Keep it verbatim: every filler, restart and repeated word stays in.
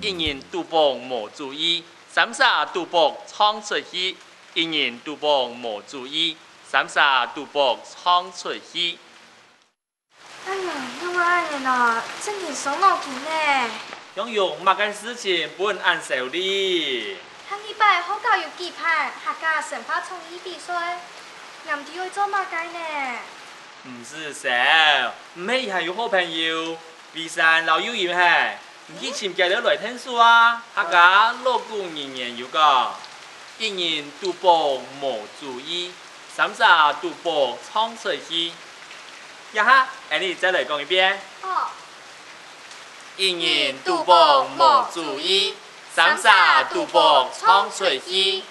一人賭博無注意，三儕賭博撞出去。一人賭博無注意，三儕賭博撞出去。哎呀，仰會恁樣啊？正經傷腦筋呢。仰有麼个事情分恁愁慮？下禮拜學校有舉辦客家生活創意比賽，𠊎毋知愛做麼个呢？毋使愁，你係還有好朋友，偉山摎幼英係，你去尋佢兜來𢯭手啊！客家老古人言有講：「一人賭博無注意，三儕賭博撞出去。」這下，𠊎俚再來講一遍。好。一人賭博無注意，三儕賭博撞出去。